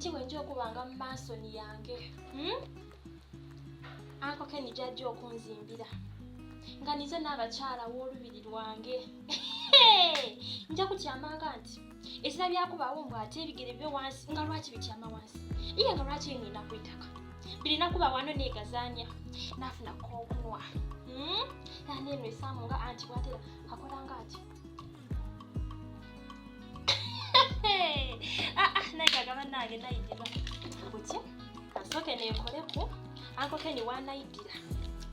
Ki bwe nja okubanga mu mansoni yange? Hmm? Uncle Ken gy'ajja okunzimbira nga nize n'abakyala w'olubiri lwange. Nja kutyamanga nti ezira byakubawo mbu ate ebigere bibe wansi nga lwaki bityama wansi iye nga lwaki nina ku itaka birina kuba wano negazaanya nafuna kokunwa hmm? era neno esaamu nga anti bwatera akola nga ati ah, ah, naye gagaba nange nayigirwa buki kasooke nenkoleku ankokeni wanayigira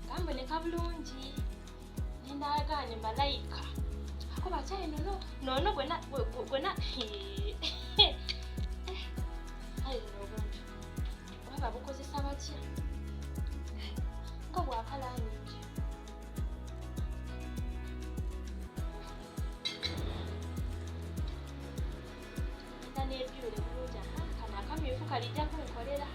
gamboneka bulungi nendagaanye malayika akuba kyayi nono nono gwena gwena ayi buno obuntu oba babukozesa batya nga bwakalaanyingi enda n'ebyule bulungi aha kano akamyufu kalijja kunkolera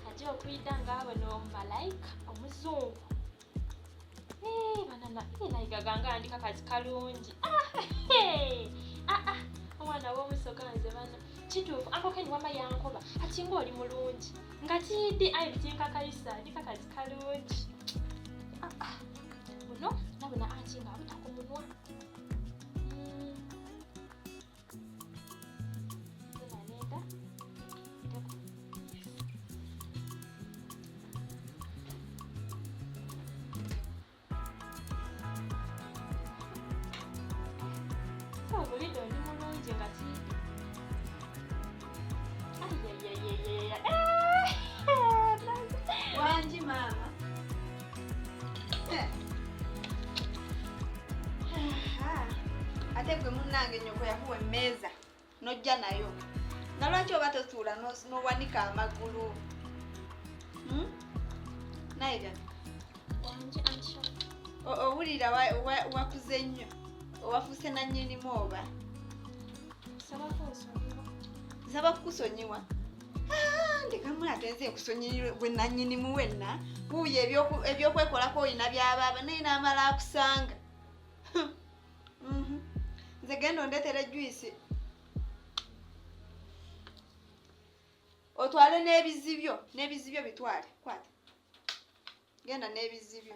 Ajja okuyida ng'abona omumalayika omuzungu. Banana nayigaga nga ndi kakazi kalungi. Ah, ah, ah, omwana w'omusoga nze bana. Kituufu Uncle Ken wama yankoba ati ng'oli mulungi. Nga kiyidde ayi bitinkakayisa ndi kakazi kalungi. Ah, ah. Buno nabona anti ng'abuta ku munwa. Bulijo ndi mulungi nga ki wangi maama ate gwe munnange nyoko yakuwa emmeeza n'ojja nayo nga lwaki oba totuula n'owanika amagulu hmm? Nayiga owulira wakuze nnyo owafuuse na nnyinimu oba nsaba kukusonyiwa ah, ndekamu ate nze nkusonyiwe gwe nannyinimu wenna wuuyo ebyokwekolako olina byabaaba naye n'amala akusanga mhm. Nze genda ondeetera juisi otwale n'ebizibyo n'ebizibyo bitwale kwata genda n'ebizibyo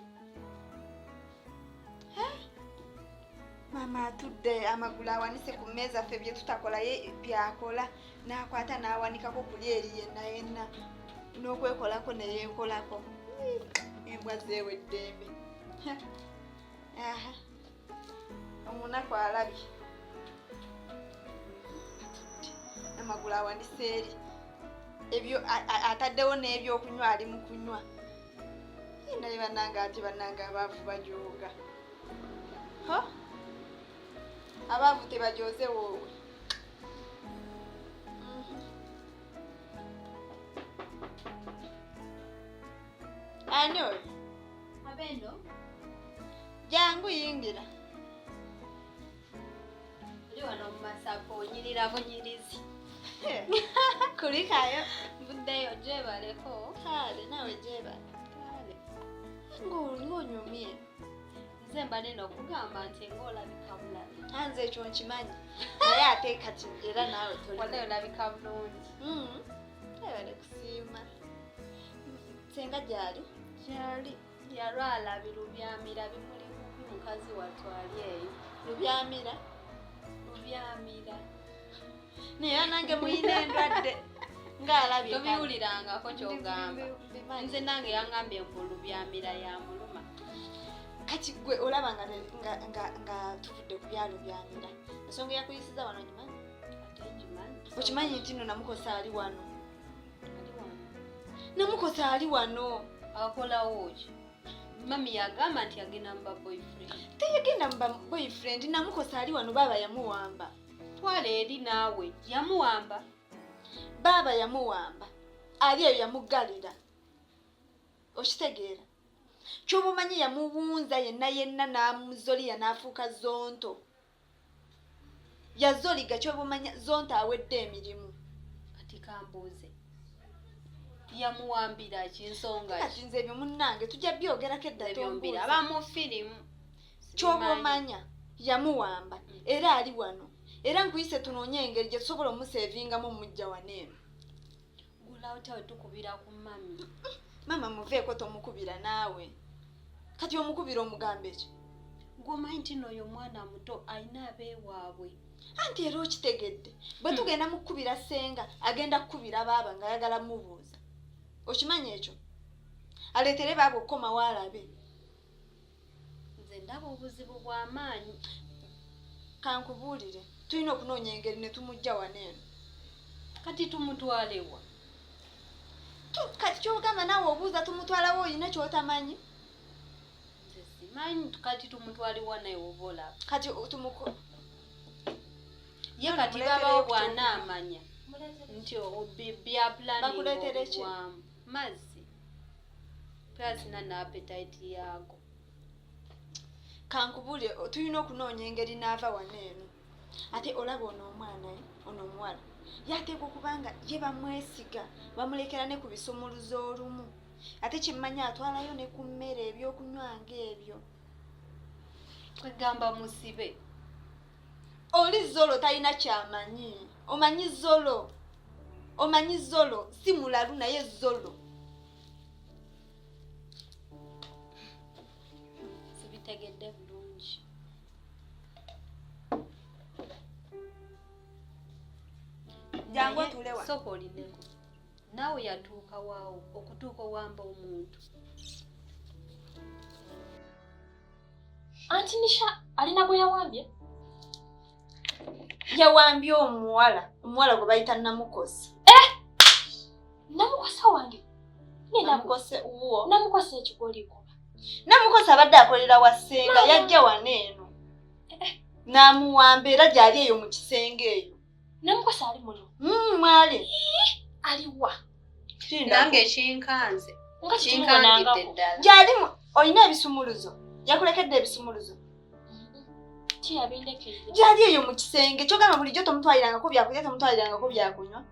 maama atudde amagulu awanise ku mmeeza ffe bye tutakola ye byakola n'akwata n'awanikako kuli eri yenna yenna n'okwekolako ne yeekolako embwa zeewa eddembe omunaku alabye amagulu awanise eri ebyo ataddewo n'ebyokunywa ali mu kunywa naye banange ate banange abaavu bajooga abaavu tebajooze woowe mhm. Ani oyo? Abendo. Jangu yingira. Oli wano mu masako onyirira bunyirizi. Kulikayo. Nvuddeyo gyebaleko. Kale naawe gyebale. Kale. Ng'onyumye. Nze mba nina okugamba nti ng'olabika bulabi. Nze ekyo nkimanyi. Naye ate kati era naawe toli. Walayi olabika bulungi. Webale kusiima. Senga gyali? Gyali. Yalwala birubyamira bimuli bubi mukazi wattu ali eyo. Lubyamira? Lubyamira. Naye nange muyina endwadde ng'alabye. Tobiwulirangako ky'ogamba. Nze nange yangambye mbu lubyamira yamuluma. Kati gwe olaba nga, nga, nga, nga tuvudde ku bya lubyamira. Ensonga eyakuyisiza wano ngimanyi? Okimanyi nti nno namukosa ali wano. Namukosa ali wano. Akolawo ki? Mami yagamba nti yagenda mu ba boyfriend. Teyagenda mu ba boyfriend, namukosa ali wano baaba yamuwamba. Twala eri naawe, yamuwamba. Baaba yamuwamba. Ali eyo yamuggalira. Okitegeera? Ky'oba omanyi yamuwunza yenna yenna n'amuzoliya n'afuuka zonto. Yazoliga kyoba omanya zonto awedde emirimu. Kati kambuuze yamuwambira ki nsonga ki? Kati nze ebyo munnange tujja byogerako edda tombuuza. Aba mu firimu. Kyoba omanya Yamuwamba era ali wano, era nkuyise tunoonye engeri gye tusobola omuseevingamu omujja wano eno. Gulawo tawe tukubira ku mami. Maama muveeko, tomukubira naawe. Kati omukubira omugambe ki? Gwomanyi nti n'oyo omwana muto alina abeewaabwe. Anti era okitegedde, bwe tugenda mukubira ssenga agenda kukubira baaba ng'ayagala mubuuza. Okimanyi ekyo? Aleetere baaba okukomawo alabe. Nze ndaba obuzibu bw'amaanyi. Kankubuulire, tulina okunoonya engeri ne tumujja wano eno. Kati tumutwalewa? Kati kyogamba naawe obuuza tumutwalawo, olina ky'otamanyi? Nze simanyi kati tumutwalewa naye oba olaba. Kati tumuko Ye kati babawo bw'anaamanya nti bya Bakuleetere ki? planning mazzi plasina n'appetite yaago. Kankubuulire, tulina okunoonya engeri n'ava wano eno. Ate olaba ono omwana, ono omuwala yateekwa okuba nga ye bamwesiga, bamulekera ne ku bisumuluzo olumu. Ate kyemmanyi atwalayo ne ku mmere, ebyokunywa ng'ebyo. Kwegamba musibe. Oli Zolo talina kyamanyi. Omanyi Zolo, omanyi Zolo si mulalu, naye Zolo. Sibitegedde bulungi. Jangu otuule wano. Sooka olindeko. Naawe yatuuka waawo okutuuka owamba omuntu. Anti Nisha alina gwe yawambye? Yawambye omuwala, omuwala gwe bayita Namukosa. Namukosa wange? Namukose wuwo? Namukosa ekigwoliko. Namukosa abadde akolera wa ssenga, yajja wano eno n'amuwamba, era gy'ali eyo mu kisenge eyo. Namukosa ali muno? Mwali. Aliwa? Nange kinkanze. Nga Kinkangidde ddala. Gyali. Olina ebisumuluzo? Yakulekedde ebisumuluzo? Tiyabindekedde. Gyali eyo mu kisenge. Kyogamba bulijjo tomutwalirangako byakulya, tomutwalirangako byakunywa?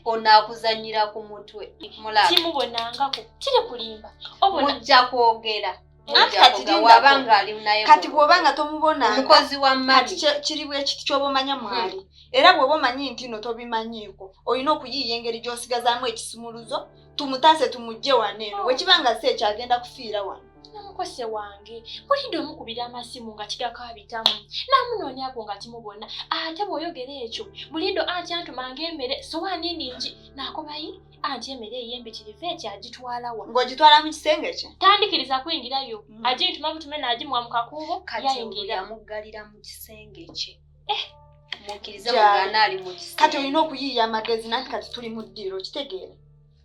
Ono akuzannyira ku mutwe. Mulaba. Timubonangako, kiri kulimba obona. Mujja kwogera. Anti kati lindako. Waba ng'ali naye. Kati bw'oba nga tomubonanga, omukozi wa kati mami. Kiri bwe kiti, ky'oba omanya mwali, era bw'oba omanyi nti no tobimanyiiko, olina okuyiiya engeri gy'osigazaamu ekisumuluzo tumutaase tumugje wano eno. Bwe kiba nga si ekyo, agenda kufiira wano. Namukose wange bulidde omukubira amasimu nga tigakabitamu, namunoonyako nga timubona. Ate bw'oyogera ekyo, bulindo anti antumanga emmere sowaani ningi, nakobayi anti emmere ey'embitirivu ekyo agitwalawa? Ng'ogitwala mu kisenge kye? Tandikiriza kuyingirayo. Agintuma butume n'agimuwa mu kakuubo. Kati olwo Yayingira. yamuggalira mu kisenge kye. Mukkirize Gyali. mugaana ali mu kisenge. Kati olina okuyiiya amagezi nanti kati tuli mu ddiiro, okitegeera?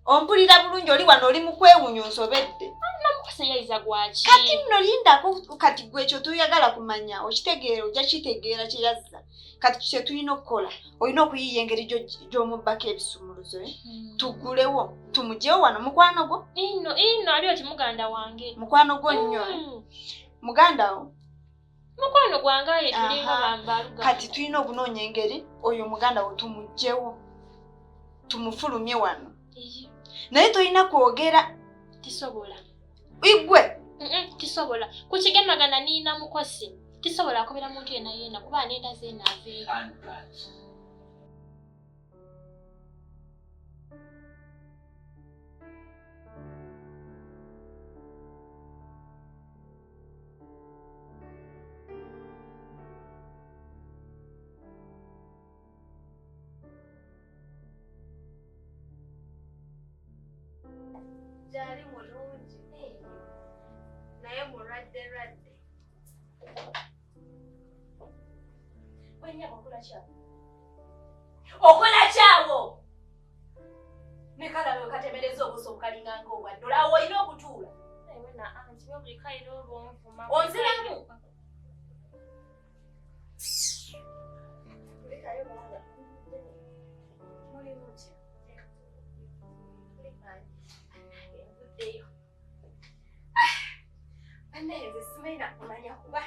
Ompulira bulungi? Oli wano oli mu kwewuunya onsobedde. Namukose yayiza gwaki? Kati nno lindako, kati gwe ekyo tuyagala kumanya, okitegeera? Ojja kitegeera kye yazza. Kati kye tulina okukola, olina okuyiiya engeri gy'omubbako ebisumuluzo, eh? Tugulewo tumugyewo wano. Mukwano gwo? Ino ino ali oti muganda wange. Mukwano gwo nnyo, eh? Muganda wo? Mukwano gwange, aye tulinga Aha. bambaluga. Kati tulina okunoonya engeri oyo muganda wo tumugyewo, tumufulumye wano. Naye tolina kwogera. Tisobola. Igwe. Tisobola kukigemagana niina mukosi, tisobola akobera muntu yena yena kuba anenda zeena aveeyo. Gyali mulungi naye mulwadde lwadde. Wenyaba, okola kyawo, okola kyawo nekalabe wekatemereza obuuso obukalinganga obwadde olawo olina okutuula. Onziramu. Muli mutya? Nvuddeyo. Bannaye, nze simanyi nakumanya kuba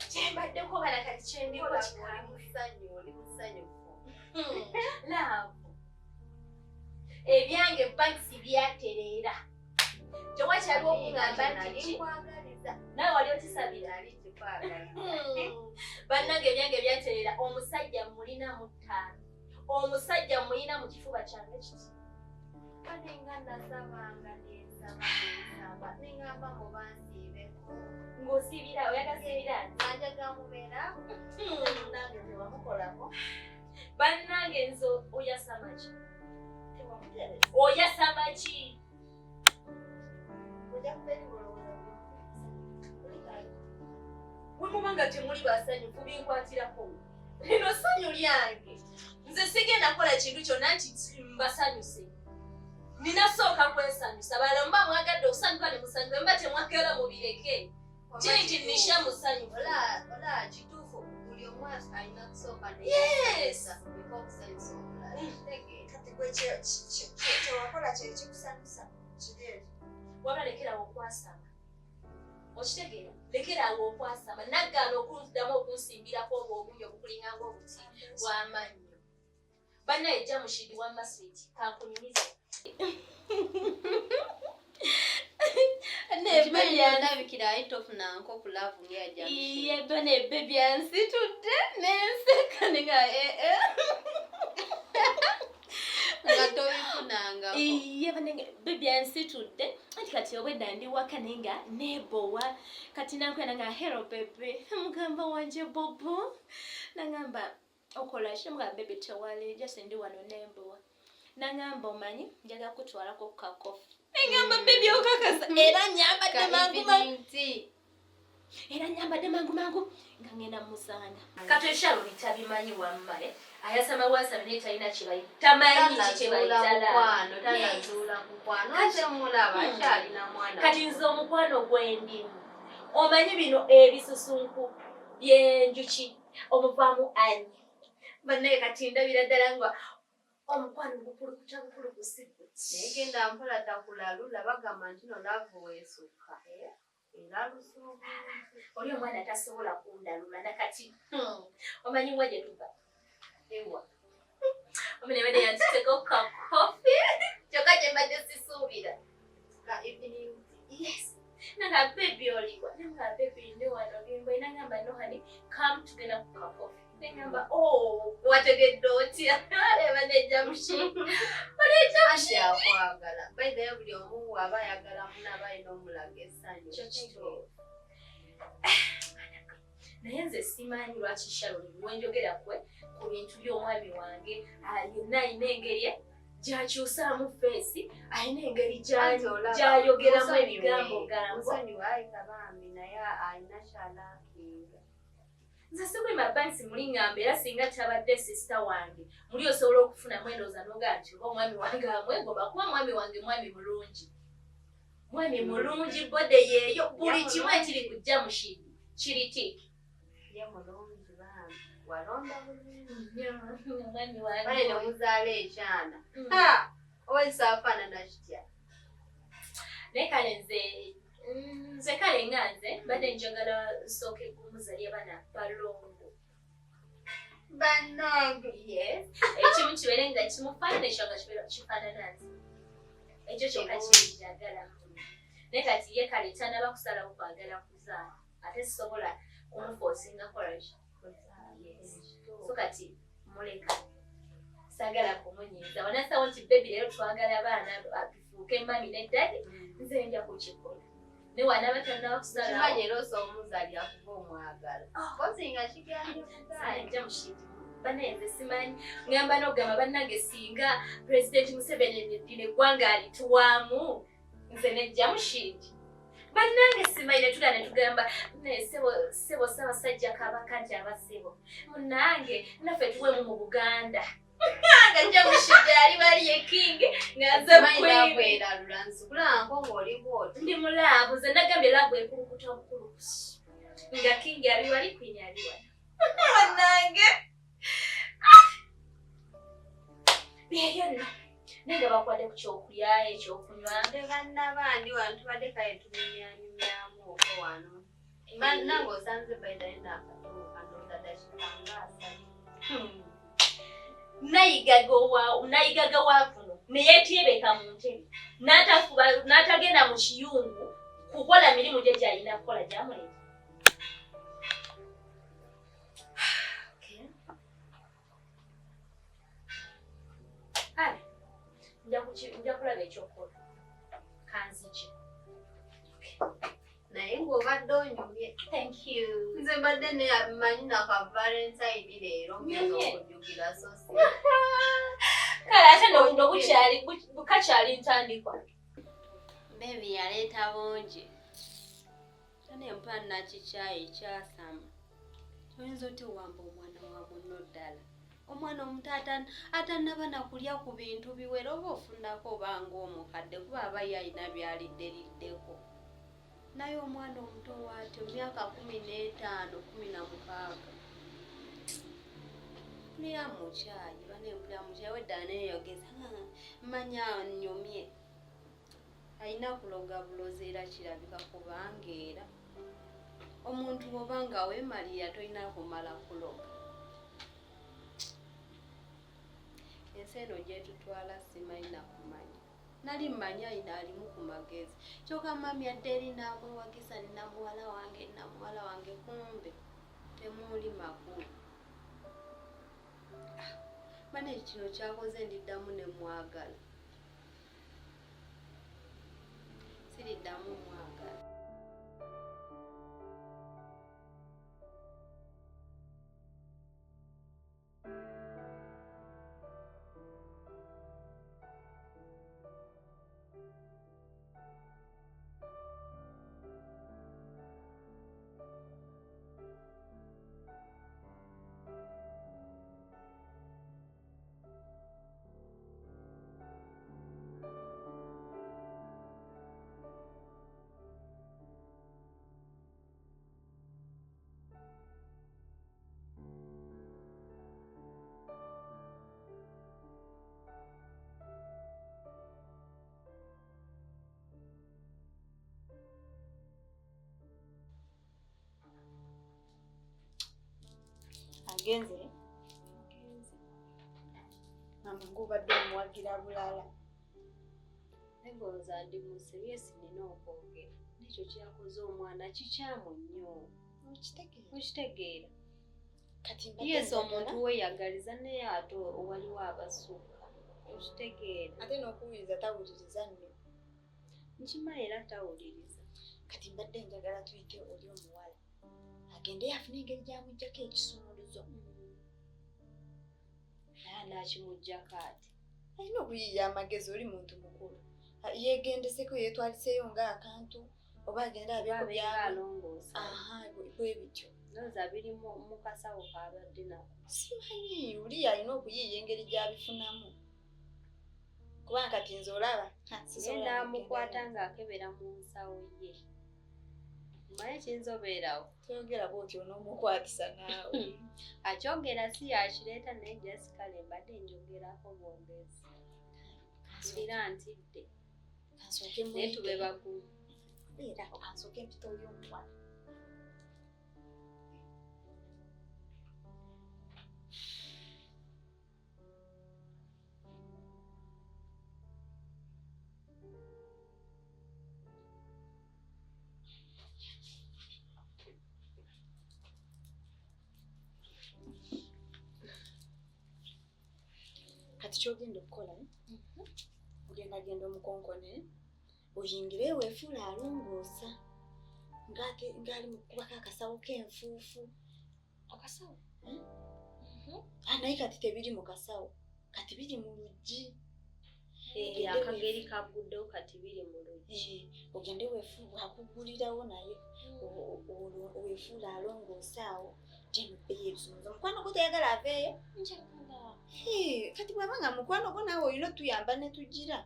kyembaddeko bana kati kyendiko Oli musanyu, oli musanyufu. Love ebyange banks byatereera, tewakyaliwo okuŋŋamba nti ki. Nkwagaliza. Nkwagaliza. Nawe wali okisabira? Nali nkikwagaliza. Bannange, ebyange byaterera. Omusajja mulina mu ttaano, omusajja mulina mu kifuba kyange kiti. Kale nga nasabanga, nensaba, nensaba, neŋŋamba mubansiibeko. Ng'osiibira, oyagasiibira. Anjaga mubeera nange tewamukolako. Bannange, nze oyasama ki? Tewamutereza. Oyasama ki? Ojja kuba eri ng'olowooza kulikayo. Bwe muba nga temuli basanyufu, binkwatirako. Lino ssanyu lyange. Nze sigenda kukola kintu kyonna nti mbasanyuse. Nina sooka kwesanyusa. Balala muba mwagadde okusanyuka ne musanyuka, muba temwagala mubireke. Kiri nti nisha musanyufu. Ola kituufu, buli omu alina kusooka Yes. before okusanyusa omulala. Kitegeera. Kati gwe kyewakola kyekikusanyusa kiri ekyo. Wabula lekerawo okwasama, okitegeera? Lekerawo okwasama. Naggaana okundamu okunsimbirako obwo obunnya obukulinganga obuti bw'amannyo. Bannaye, Jamushidi wamma sweet, kankunyumize. Okimanyi ndabikira ali tofunanko ku love ng'eya Iye, bane baby ansitudde nenseka nenga ee. Nga tobifunangako. Iye banenge, baby ansitudde anti kati obwedda ndi waka naye nga nebowa. Kati nankwena nanga, "Hello baby." Mugamba, "Wanje bobo." Nangamba, "Okola ki?" Mugamba, "Baby, tewali, just ndi wano nembowa." Nangamba, "Omanyi njagala kutwalako ku kakofi." Nengamba, "Baby, okakasa?" Era nyambadde mangu mangu. Era nyambadde mangu mangu nga ngenda musanga. Kati ekyalo bitabimanyi wamma, eh? Ayasama bwasami naye talina kyebayi, tamanyi ki kyebayitala. Mukwano tanazuula mukwano, nze mulaba akyalina mwana. Kati nze omukwano gwendimu, omanyi bino ebisusunku byenjuki omuvaamu anyi. Bannaye, kati ndabira ddala nga omukwano gukulukuta bukulukusi. Naye genda mpola, takulalula. Bagamba nti no love weesukka era lusuubu. Oli omwana tasobola kundalula nakati. Omanyi wa gye tuva? Ewa. Omene bade yantuteko kakofi, kyokka gye mbadde sisuubira. Ka evening. Yes. Nanga, "Baby, oliwa?" Nanga, "Baby, ndi wano bimbo." Nangamba, "No honey, come, tugenda ku kakofi." Nengamba, "Oh, wategedde otya?" Aleba nejja mushi. Anti akwagala. By the way, buli omu bw'aba ayagala munne aba alina omulaga essanyu. Kyo kituufu. Naye nze simanyi lwaki Sharon wenjogera kwe ku bintu by'omwami wange, yenna alina engeri gy'akyusaamu face, alina engeri Anti olaba, gy'ayogeramu musonyiwe, ebigambo gambo. Musonyiwe, ayika bambi, naye alina kyalaakinga. Nze sikwima bansi muli ŋŋamba, era singa tabadde sister wange, muli osobola okufunamu endowooza nogaa nti oba omwami wange amwegomba, kuba mwami wange mwami mulungi, mwami mulungi, body yeeyo, buli kimu ekiri kujja mushidi kiri tick. Ye mulungi bambi, walonda bulungi. Omwami Bale wange. ne muzaala ekyana. Oba kisaafaanana kitya? Naye kale nze kale nga nze mbadde njagala nsooke kumuzalya baana balongo. Bannange. Yes, ekimu kibeere nga kimufaanana, ekyo nga kibeere kifaanana nze, ekyo kyokka kinjagala. Naye kati ye kale tanaba kusalawo kwagala kuzaala, ate sisobola kumuforcinga kolaki. Yes, so kati muleka, saagala kumunyiiza. Wanasawo nti, "Baby, leero twagala baana tufuuke mummy ne daddy," nze nja kukikola, ne wanaba tanaba kusalawo. Kimanyi era osobola omuzaalira kuba omwagala. Kozi nga kigambye bugaanyi. Nja mushidi. Banaye, nze simanyi, ngamba n'okugamba, bannange, singa Pulezidenti Museveni lino eggwanga alituwaamu nze nejja mushidi. Bannange, simanyi, netugenda netugamba, "Naye sebo, sebo Ssaabasajja Kabaka," nti abasebo munnange naffe tuwemu mu Buganda, nga nja mushidi ali bali ye king nga nze Simanyi queen. Love eralula, nsikulangako ng'oli bw'oti. Ndi mu love. Nze nagambye love ekulukuta bukulukusi, nga king ali wali, queen ali wali. Bannange, byebyo nno. Naye nga bakwadde ku kyokulya, ekyokunywa? Nde banna bandi wano tubadde kale tunyumyanyumyamu okwo wano. Nange osanze bayidayo naakatuuka, ndowooza dakika nga 30. Nayigaga wakuno neyetyebeka mu ntebe n'atagenda mu kiyungu. Kukola mirimu gye gy'alina kukola gy'amuleeta. Kale nja kulaba ekyokukola. Kanzije. Naye ng'obadde onyumye. Thank you. Nze mbadde manyi naka Valentine leero ngenda okujjukira so si. Kale ate no bukyali bukakyali ntandikwa. Baby yaleeta bungi. Ane mpa nakikyayi kyasama. Oyinza otya owamba omwana wa munno ddala? Omwana omuto atannaba na kulya ku bintu biwera oba ofunako obanga omukadde kuba aba ye alina by'alidderiddeko. Naye omwana omuto waatyo myaka 15, 16. Mpulira mukyayi, bane mpulira mukyayi wedda neeyogeza mmanya nnyumye. Alina kuloga bulozi era kirabika kubanga era omuntu bw'oba nga weemalira tolina kumala kuloga. Ensi eno gy'etutwala simanyi na kumanya. Nali mmanyi alina alimu ku magezi. Kyokka mami adda eri n'amwewagisa nina muwala wange, nina muwala wange kumbe temuli makulu. Bane kino kyakoze ndiddamu ne mwagala. Siriddamu mwagala. Agenze? Mama ng'obadde omuwagira bulala. Naye ng'olowooza ndi muserious nina okwogera. N'ekyo kyakoze omwana kikyamu nnyo. Okitegeera. Kati Yes, omuntu weeyagaliza naye ate waliwo abasukka. Okitegeera. Ate n'okuwuliriza tawuliriza nno. Nkimanyi era tawuliriza. Kati mbadde njagala tuyite oli omuwala. Agende afune engeri gy'amuggyako ekisumuluzo. Naye anaakimuggyako ati? Alina okuyiiya amagezi oli muntu mukulu. Yeegendeseko yeetwaliseeyo ng'akantu oba agende abeeko by'alongoosa. Aha, bwe bityo. Ndowooza biri mu kasawo k'abadde nako. Simanyi oli alina okuyiiya engeri gy'abifunamu. Kubanga kati nze olaba. Naye n'amukwata ng'akebera mu nsawo ye. Mmanyi kiyinza obeerawo. Toyogera bw'otyo onoomukwatisa naawe. Akyogera si yakireeta naye just kale mbadde njogerako bwogezi. Mpulira ntidde. Naye tube bagumu. Beera awo kansooke mpite oli omuwala. Kati ky'ogenda okukola ogendagenda omukonkone oyingire weefuule alongoosa ng'ali mu kukubako akasawo k'enfuufu. Akasawo? Naye kati tebiri mu kasawo, kati biri mu luggi. Akageri kagguddewo kati biri mu luggi. Ogende weefuule akuggulirawo naye weefuule alongoosa awo gye ebisumuluzo. Mukwano gwo toyagala aveeyo? Njagala. Kati bw'aba nga mukwano gwo naawe olina otuyamba ne tugira.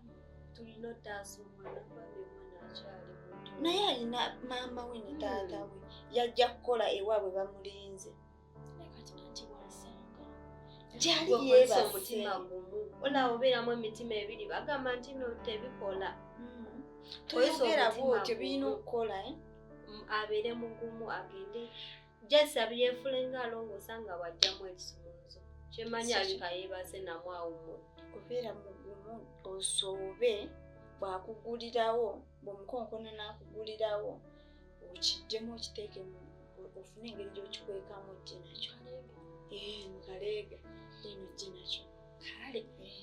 Tulina ottaasa omwana kubanga omwana akyali muto. Naye alina maama we ne taata we. Yajja kukola ewaabwe bamulinze. Naye kati anti bw'asanga. Gyali Gwe yeebase. omutima gumu. Olaba obeeramu emitima ebiri bagamba nti no tebikola. Toyogera bw'otyo birina okukola. Abeere mugumu agende. Just abyefuule ng'alongoosa nga bw'aggyamu ekisumuluzo. Kyemmanyi alabika yeebase namwe awummudde. Kubeera mugumu osoobe Bw'akugulirawo, bw'omukonkona n'akugulirawo, okiggyemu okiteeke mu ofune engeri gy'okikwekamu ojje nakyo. Kaleega. Ee, mu kaleega, then ojje nakyo. Kale. Eh.